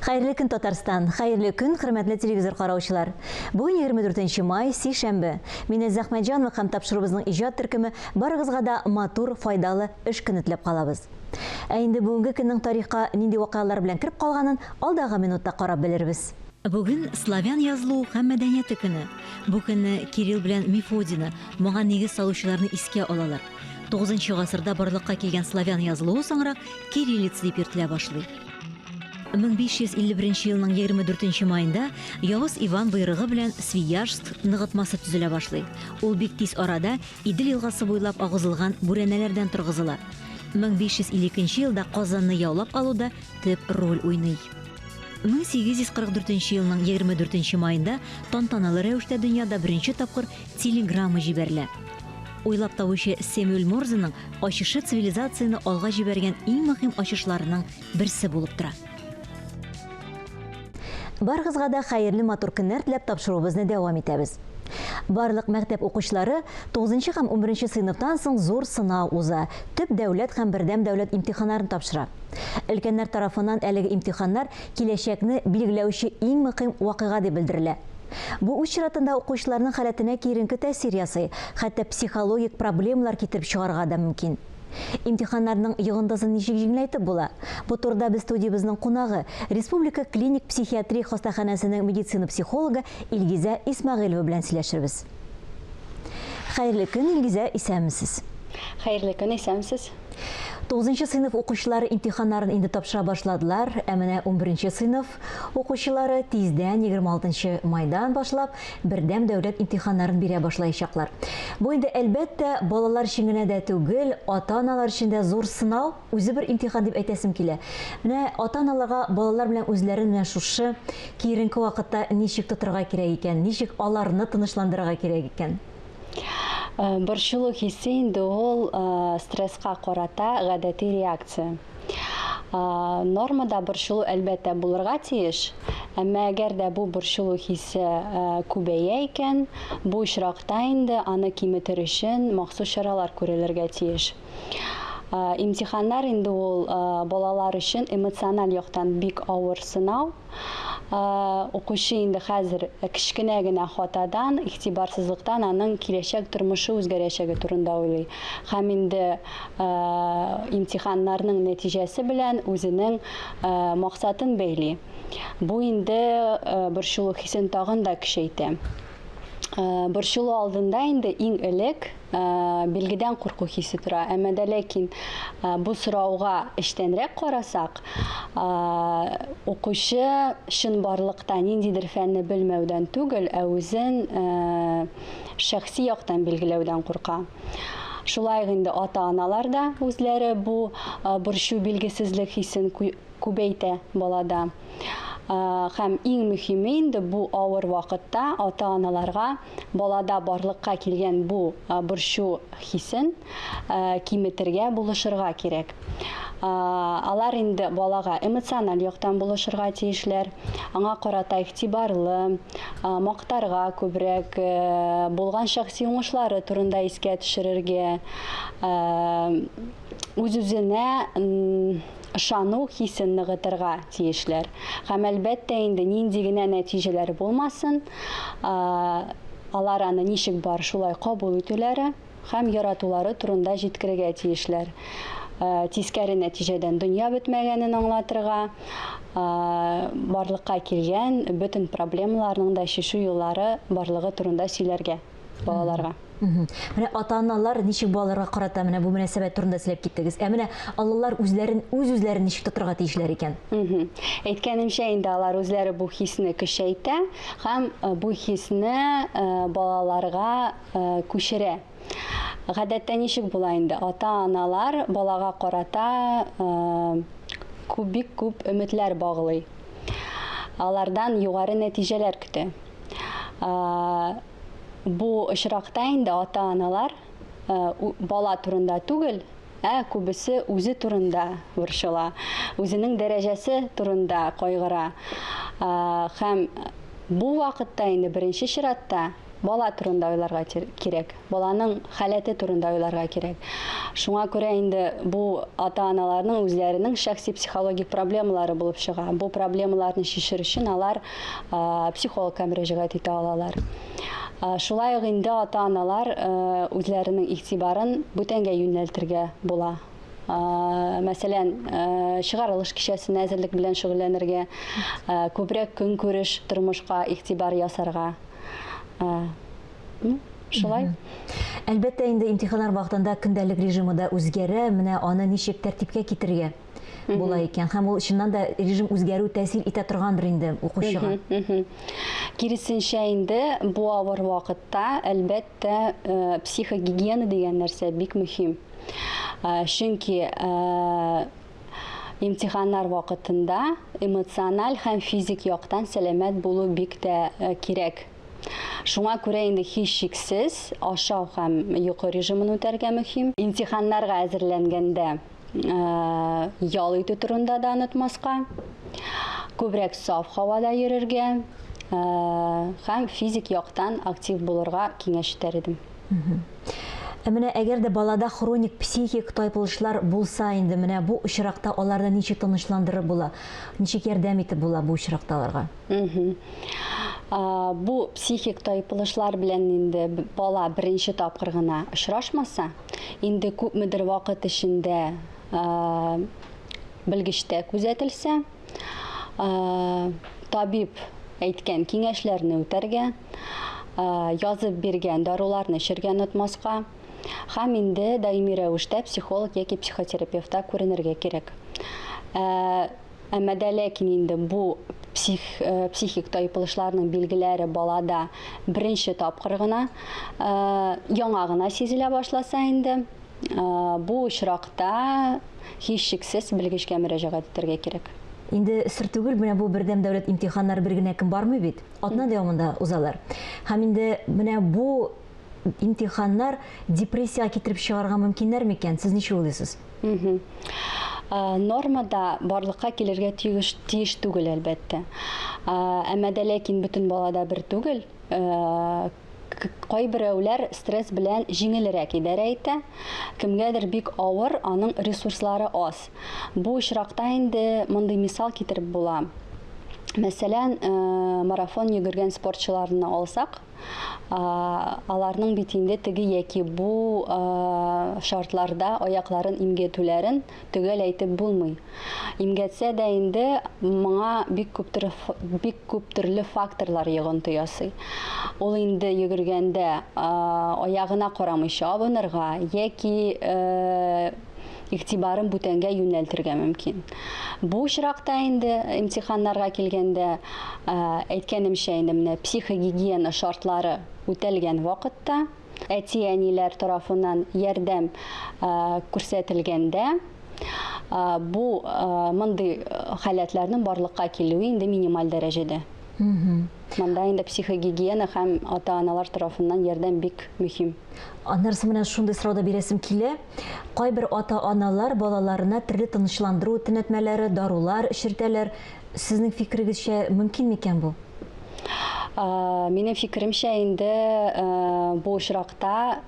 Хәерле көн, Татарстан! Хәерле көн, хөрмәтле телевизор караучылар! Бүген 24 май, сишәмбе. Мин Эльза Әхмәтҗанова һәм тапшыруыбызның иҗат төркеме барыгызга да матур, файдалы эш көне теләп калабыз. Ә инде бүгенге көннең тарихка нинди вакыйгалар белән кереп калганын алдагы минутта карап белербез. Бүген славян язылуы һәм мәдәнияте көне. Бу көнне Кирилл белән Мефодийны, моңа нигез салучыларны искә алалар. Тугызынчы гасырда барлыкка килгән славян язылуы соңрак кириллица дип йөртелә башлый. 1551 елның 24 маенда Явыз Иван боерыгы белән Свияжск ныгытмасы төзелә башлый. Ул бик тиз арада Идел елгасы буйлап агызылган бүрәнәләрдән торгызыла. 1552 елда Казанны яулап алуда төп роль уйный. 1844 елның 24 маенда тантаналы рәвештә дөньяда беренче тапкыр телеграмма җибәрелә. Уйлап табучы Сэмюэль Морзеның ачышы цивилизацияне алга җибәргән иң мөһим ачышларының берсе булып тора. Барыгызга да хәерле матур көннәр теләп тапшыруыбызны дәвам итәбез. Барлык мәктәп укучылары 9 һәм 11 сыйныфтан соң зур сынау уза, төп дәүләт һәм бердәм дәүләт имтиханнарын тапшыра. Өлкәннәр тарафыннан әлеге имтиханнар киләчәкне билгеләүче иң мөһим вакыйга дип белдерелә. Бу үз чиратында укучыларның халәтенә киеренке тәэсир ясый, хәтта психологик проблемалар китереп чыгарырга да мөмкин. Имтиханнарның йогынтысын ничек җиңеләйтеп була? Бу турыда без студиябезнең кунагы, Республика клиник психиатрия хастаханәсенең медицина психологы Илгизә Исмәгыйлова белән сөйләшербез. Хәерле көн, Илгизә, исәнмесез. Хәерле көн, исәнмесез. Тугызынчы сыйныф укучылары имтиханнарын инде тапшыра башладылар, ә менә унберенче сыйныф укучылары тиздән, 26 майдан башлап, бердәм дәүләт имтиханнарын бирә башлаячаклар. Бу инде, әлбәттә, балалар өчен генә дә түгел, ата-аналар өчен дә зур сынау, үзе бер имтихан дип әйтәсем килә. Менә ата-аналарга балалар белән үзләрен менә шушы киеренке вакытта ничек тотырга кирәк икән, ничек аларны тынычландырырга кирәк икән? Борчылу хисе инде ул стресска карата гадәти реакция. Нормада борчылу әлбәттә булырга тиеш, әмма әгәр дә бу борчылу хисе күбәя икән, бу очракта инде аны киметер өчен махсус чаралар күрелергә тиеш. Имтиханнар инде ул балалар өчен эмоциональ яктан бик авыр сынау. Укучы инде хәзер кечкенә генә хатадан, игътибарсызлыктан аның киләчәк тормышы үзгәрәчәге турында уйлый. Һәм инде имтиханнарның нәтиҗәсе белән үзенең максатын бәйли. Бу инде борчылу хисен тагын да көчәйтә. Борчылу алдында инде иң элек билгедән курку хисе тора. Әмма дә ләкин бу сорауга эчтәнрәк карасак, укучы чынбарлыкта ниндидер фәнне белмәүдән түгел, ә үзен шәхси яктан билгеләүдән курка. Шулай ук инде ата-аналар да үзләре бу борчу, билгесезлек хисен күбәйтә балада. Һәм иң мөһиме инде бу авыр вакытта ата-аналарга балада барлыкка килгән бу борчу хисен киметергә булышырга кирәк. Алар инде балага эмоциональ яктан булышырга тиешләр, аңа карата игътибарлы, мактарга күбрәк, булган шәхси уңышлары турында искә төшерергә, үз-үзенә ышану хисен ныгытырга тиешләр. Һәм, әлбәттә инде, нинди генә нәтиҗәләр булмасын, алар аны ничек бар, шулай кабул итүләре һәм яратулары турында җиткерергә тиешләр. Тискәре нәтиҗәдән дөнья бетмәгәнен аңлатырга, барлыкка килгән бөтен проблемаларның да чишү юллары барлыгы турында сөйләргә балаларга. Менә ата-аналар ничек балаларга карата менә бу мөнәсәбәт турында сөйләп киттегез. Ә менә алалар үзләрен, үз-үзләрен ничек тотырга тиешләр икән? Әйткәнемчә, инде алар үзләре бу хисне көчәйтә һәм бу хисне балаларга күчерә. Гадәттә ничек була инде? Ата-аналар балага карата күп, бик күп өметләр баглый. Алардан югары нәтиҗәләр көтә. Бу очракта инде ата-аналар бала турында түгел, ә күбесе үзе турында борчыла, үзенең дәрәҗәсе турында кайгыра. Һәм бу вакытта инде беренче чиратта Бала турында уйларга кирәк. Баланың халәте турында уйларга кирәк. Шуңа күрә инде бу ата-аналарның үзләренең шәхси психологик проблемалары булып чыга. Бу проблемаларны чишер өчен алар психологка мөрәҗәгать итә алалар. Шулай ук инде ата-аналар үзләренең игътибарын бүтәнгә юнәлтергә була. Мәсәлән, чыгарылыш кичәсенә әзерлек белән шөгыльләнергә, күбрәк көнкүреш тормышка игътибар ясарга. Шулай. Әлбәттә инде, имтиханнар вакытында көндәлек режимы да үзгәрә. Менә аны ничек тәртипкә китерергә була икән? Һәм ул чыннан да режим үзгәрү тәэсир итә торгандыр инде укучыга. Киресенчә инде, бу авыр вакытта, әлбәттә, психогигиена дигән нәрсә бик мөһим. Чөнки имтиханнар вакытында эмоциональ һәм физик яктан сәламәт булу бик тә кирәк. Шуңа күрә инде һичшиксез ашау һәм йокы режимын үтәргә мөһим. Имтиханнарга әзерләнгәндә ял итү турында да онытмаска, күбрәк саф һавада йөрергә һәм физик яктан актив булырга киңәш итәр идем. Ә менә әгәр дә балада хроник психик тайпылышлар булса инде, менә бу очракта аларны ничек тынычландырып була? Ничек ярдәм итеп була бу очракта аларга? Бу психик тайпылышлар белән инде бала беренче тапкыр гына очрашмаса, инде күпмедер вакыт эчендә белгечтә күзәтелсә, табиб әйткән киңәшләрне үтәргә, язып биргән даруларны эчәргә онытмаска һәм инде даими рәвештә психолог яки психотерапевтка күренергә кирәк. Әмма дә ләкин инде бу психик тайпылышларның билгеләре балада беренче тапкыр гына, яңа гына сизелә башласа инде, бу очракта һичшиксез белгечкә мөрәҗәгать итәргә кирәк. Инде сер түгел, менә бу бердәм дәүләт имтиханнары бер генә көн бармый бит. Атна дәвамында узалар. Һәм инде менә бу имтиханнар депрессиягә китереп чыгарырга мөмкиннәр микән? Сез ничек уйлыйсыз? Нормада барлыкка килергә тиеш, тиеш түгел, әлбәттә. Әмма дә ләкин бөтен балада бер түгел. Кайберәүләр стресс белән җиңелрәк идарә итә, кемгәдер бик авыр, аның ресурслары аз. Бу очракта инде мондый мисал китереп була. Мәсәлән, марафон йөгергән спортчыларны алсак, аларның бит инде теге яки бу шартларда аякларын имгәтүләрен төгәл әйтеп булмый. Имгәтсә дә инде моңа бик күп төрле факторлар йогынты ясый. Ул инде йөгергәндә аягына карамыйча абынырга яки игътибарын бүтәнгә юнәлтергә мөмкин. Бу очракта инде имтиханнарга килгәндә, әйткәнемчә инде, менә психогигиена шартлары үтәлгән вакытта, әти-әниләр тарафыннан ярдәм күрсәтелгәндә, бу мондый халәтләрнең барлыкка килүе инде минималь дәрәҗәдә. Монда инде психогигиена һәм ата-аналар тарафыннан ярдәм бик мөһим. Аннары соң менә шундый сорау да бирәсем килә. Кайбер ата-аналар балаларына төрле тынычландыру төнәтмәләре, дарулар эчертәләр. Сезнең фикерегезчә, мөмкин микән бу? Минем фикеремчә инде, бу очракта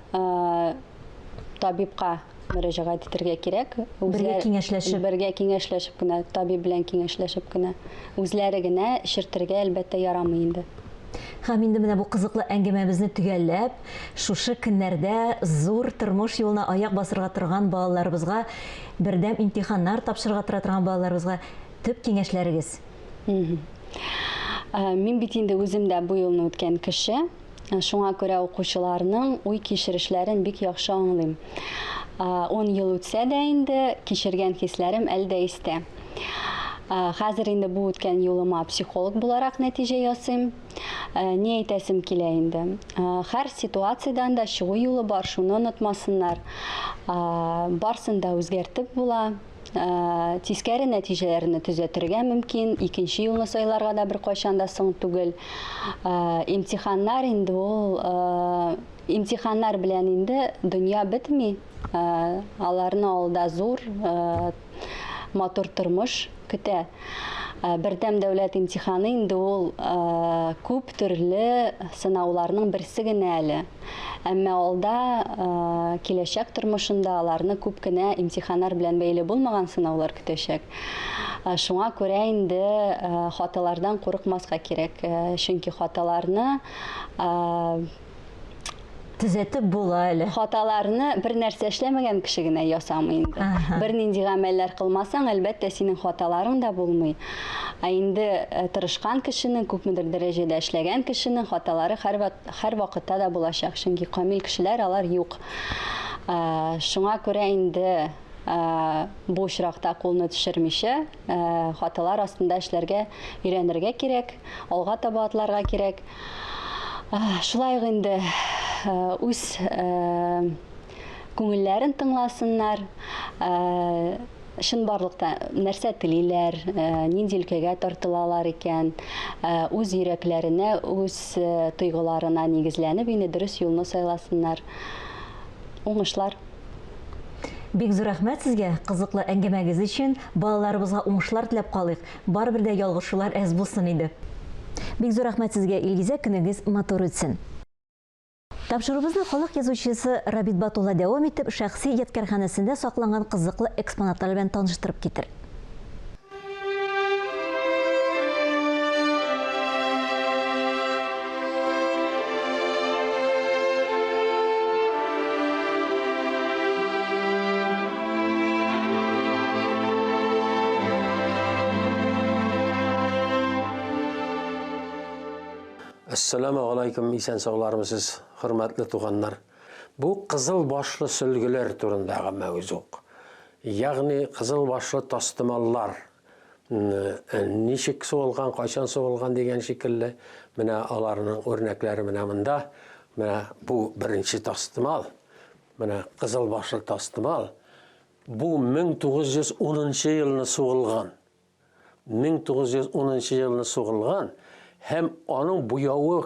табибка мөрәҗәгать итәргә кирәк. Бергә киңәшләшеп. Бергә киңәшләшеп кенә, табиб белән киңәшләшеп кенә. Үзләре генә эчертергә, әлбәттә, ярамый инде. Һәм инде менә бу кызыклы әңгәмәбезне төгәлләп, шушы көннәрдә зур тормыш юлына аяк басырга торган балаларыбызга, бердәм имтиханнар тапшырырга тора торган балаларыбызга төп киңәшләрегез? Мин бит инде үзем дә бу юлны үткән кеше. Шуңа күрә укучыларның уй кичерешләрен бик яхшы аңлыйм. 10 ел үтсә дә инде кичергән хисләрем әле дә истә. Хәзер инде бу үткән юлыма психолог буларак нәтиҗә ясыйм. Ни әйтәсем килә инде? Һәр ситуациядән дә чыгу юлы бар, шуны онытмасыннар. Барсын да үзгәртеп була. Тискәре нәтиҗәләрне төзәтергә мөмкин, икенче юлны сайларга да беркайчан да соң түгел. Имтиханнар инде ул, имтиханнар белән инде дөнья бетми. Аларны алда зур, матур тормыш көтә. Бердәм дәүләт имтиханы инде ул күп төрле сынауларның берсе генә әле. Әмма алда киләчәк тормышында аларны күп кенә имтиханнар белән бәйле булмаган сынаулар көтәчәк. Шуңа күрә инде хаталардан курыкмаска кирәк, чөнки хаталарны Төзәтеп була әле. Хаталарны бер нәрсә эшләмәгән кеше генә ясамый инде. Бернинди гамәлләр кылмасаң, әлбәттә, синең хаталарың да булмый. Ә инде э, тырышкан кешенең, күпмедер дәрәҗәдә эшләгән кешенең хаталары һәрвакытта да булачак, чөнки камил кешеләр алар юк. Э, шуңа күрә инде э, бу очракта кулны төшермичә, хаталар астында эшләргә өйрәнергә кирәк, алга таба атларга кирәк. Шулай ук инде үз күңелләрен тыңласыннар, чынбарлыкта нәрсә телиләр, нинди өлкәгә тартылалар икән, үз йөрәкләренә, үз тойгыларына нигезләнеп инде дөрес юлны сайласыннар. Уңышлар! Бик зур рәхмәт сезгә кызыклы әңгәмәгез өчен. Балаларыбызга уңышлар теләп калыйк. Барыбер дә ялгышулар әз булсын иде. Бик зур рәхмәт сезгә, Илгизә, көнегез матур үтсен. Тапшыруыбызны халык язучысы Рабит Батулла дәвам итеп, шәхси ядкәрханәсендә сакланган кызыклы экспонатлар белән таныштырып китер. Әссәламү алейкум, исән саулармысыз, хөрмәтле туганнар. Бу кызыл башлы сөлгеләр турындагы мәүзук. Ягъни кызыл башлы тастымаллар ничек сугылган, кайчан сугылган дигән шикелле, менә аларның үрнәкләре менә монда. Менә бу беренче тастымал. Менә кызыл башлы тастымал. Бу 1910 елны сугылган. 1910 елны сугылган һәм аның буявы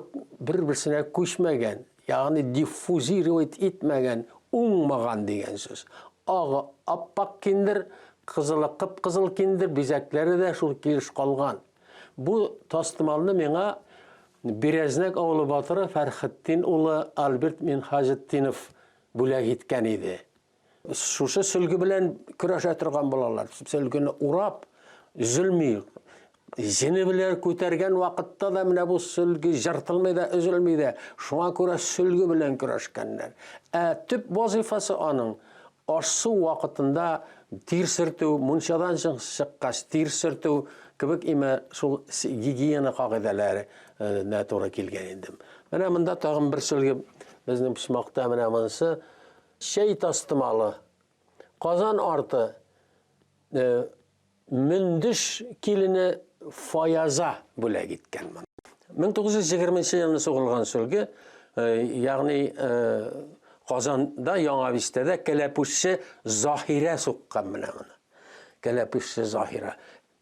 бер-берсенә күчмәгән, ягъни диффузировать итмәгән, уңмаган дигән сүз. Агы аппак киндер, кызылы кып-кызыл киндер, бизәкләре дә шул килеш калган. Бу тастымалны миңа Берәзнәк авылы батыры Фәрхетдин улы Альберт Минһаҗетдинов бүләк иткән иде. Шушы сөлге белән көрәшә торган булалар. Сөлгене урап, өзелми. Җене белән күтәргән вакытта да менә бу сөлге җыртылмый да, өзелми дә. Шуңа күрә сөлге белән көрәшкәннәр. Ә төп вазифасы аның аш-су вакытында тир сөртү, мунчадан чыккач тир сөртү кебек име шул гигиена кагыйдәләренә туры килгән инде. Менә монда тагын бер сөлге безнең почмакта менә монысы Чәй тастымалы. Казан арты Мөндеш килене Фаяза бүләк иткән моны. 1920 елны сугылган сөлге, ягъни Казанда Яңа бистәдә кәләпүшче Заһирә суккан менә моны. Кәләпүшче Заһирә.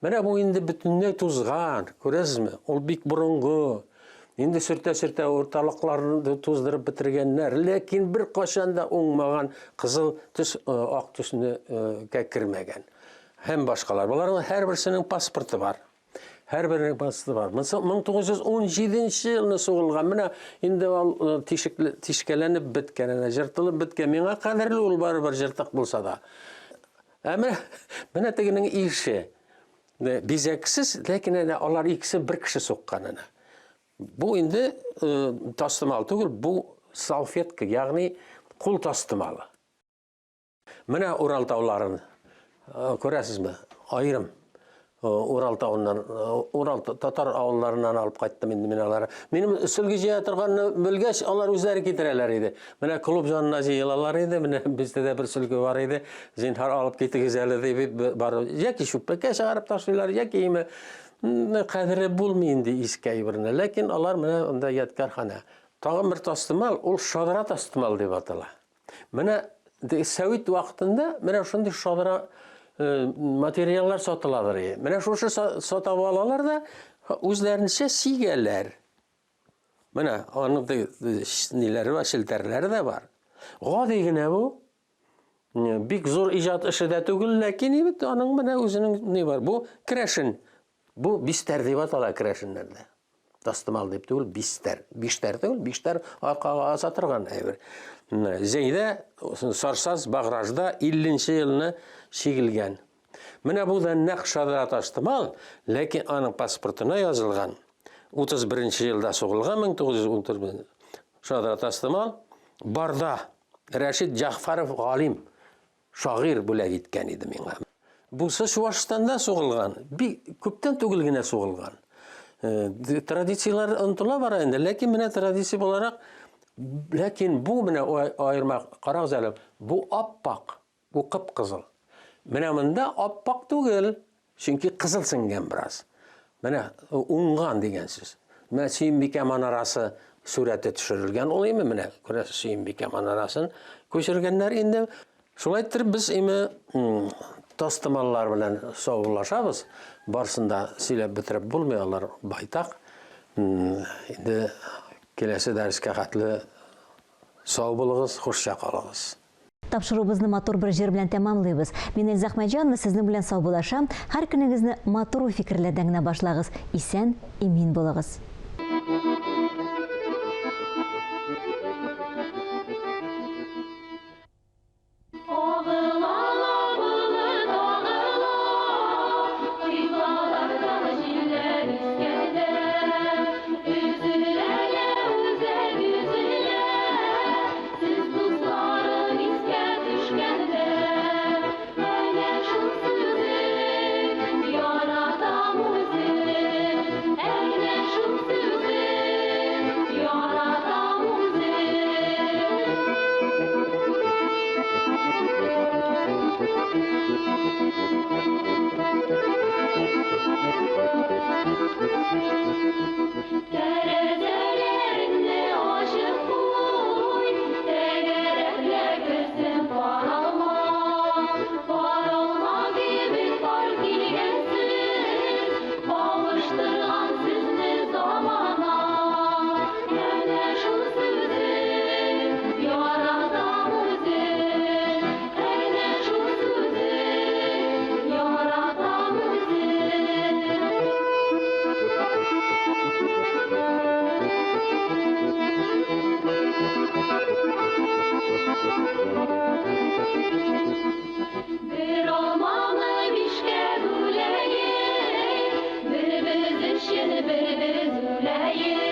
Менә бу инде бөтенләй тузган, күрәсезме? Ул бик борынгы. Инде сөртә-сөртә урталыкларын туздырып бетергәннәр, ләкин беркайчан да уңмаган кызыл төс э, ак төсне э, кермәгән. Һәм башкалар. Боларның һәрберсенең паспорты бар. Һәрберенең паспорты бар. Монысы 1917 елны сугылган. Менә инде ул э, тишекле, тишкәләнеп беткән, әнә җыртылып беткән. Миңа кадерле ул барыбер җыртык булса да. Ә менә, менә тегенең ише. Бизәксез, ләкин әнә алар икесе бер кеше суккан әнә. Бу инде э, тастымал түгел, бу салфетка, ягъни кул тастымалы. Менә Урал тауларын э, күрәсезме? Аерым. Э, Урал тавыннан, э, Урал татар авылларыннан алып кайттым инде мин алары. Минем сөлге җыя торганны белгәч, алар үзләре китерәләр иде. Менә клуб янына җыелалар иде, менә бездә дә бер сөлге бар иде. Зинһар алып китегез әле дип бар. Яки чүпрәккә чыгарып ташлыйлар, яки име кадере булмый инде иске әйберне. Ләкин алар менә анда ядкарханә. Тагын бер тастымал, ул шадра тастымал дип атала. Менә сәвит вакытында менә шундый шадра э, материаллар сатыладыр. Менә шушы сатып алалар да үзләренчә сигәләр. Менә аның ниләре бар, челтәрләре дә бар. Гади генә бу. Бик зур иҗат эше дә түгел, ләкин бит аның менә үзенең ни бар. Бу керәшен. Бу бистәр дип атала керәшеннәрдә. Тастымал дип түгел, бистәр. Биштәр түгел, биштәр аркага аса торган әйбер. Зәйдә, Сарсаз, Багражда 50 нче елны чигелгән. Менә бу да нәкъ шадра тастымал, ләкин аның паспортына язылган. 31 нче елда сугылган 1931 шадра тастымал барда Рәшит Җәгъфәров галим шагыйрь бүләк иткән иде миңа. Бусы Чуашстанда сугылган, бик күптән түгел генә сугылган. Э, традицияләр онытыла бара инде, ләкин менә традиция буларак, ләкин бу менә аерма, карагыз әле, бу аппак, бу кып-кызыл. Менә монда аппак түгел, Чөнки кызыл сеңгән бераз. Менә уңган дигән сүз. Менә Сөембикә манарасы сурәте төшерелгән ул име менә күрәсез Сөембикә манарасын күчергәннәр инде. Шулай иттереп без име тастымаллар белән саубуллашабыз. Барсын да сөйләп бетереп булмый, алар байтак. Инде киләсе дәрескә хәтле сау булыгыз, хушча калыгыз. Тапшыруыбызны матур бер җыр белән тәмамлыйбыз. Мин Эльза Әхмәтҗанова сезнең белән саубуллашам. Һәр көнегезне матур уй-фикерләрдән генә башлагыз. Исән, имин булыгыз. Агыла ла болыт агыла, Кыйблалардан җилләр искәндә, Өзелә лә үзәк өзелә, Сез дусларым искә төшкәндә, Әнә шул сүзен яратам үзен, Әнә шул сүзен яратам үзен. Тәрәзәләреңне ачып куй, Тәгәрәп керсен пар алма. Пар алма кебек пар килгәнсез, Кавыштырган сезне замана. Әнә шул сүзен яратам үзен, Әнә шул сүзен яратам үзен. Бер алманы бишкә бүләек, Бер без өчен, бер без үләек.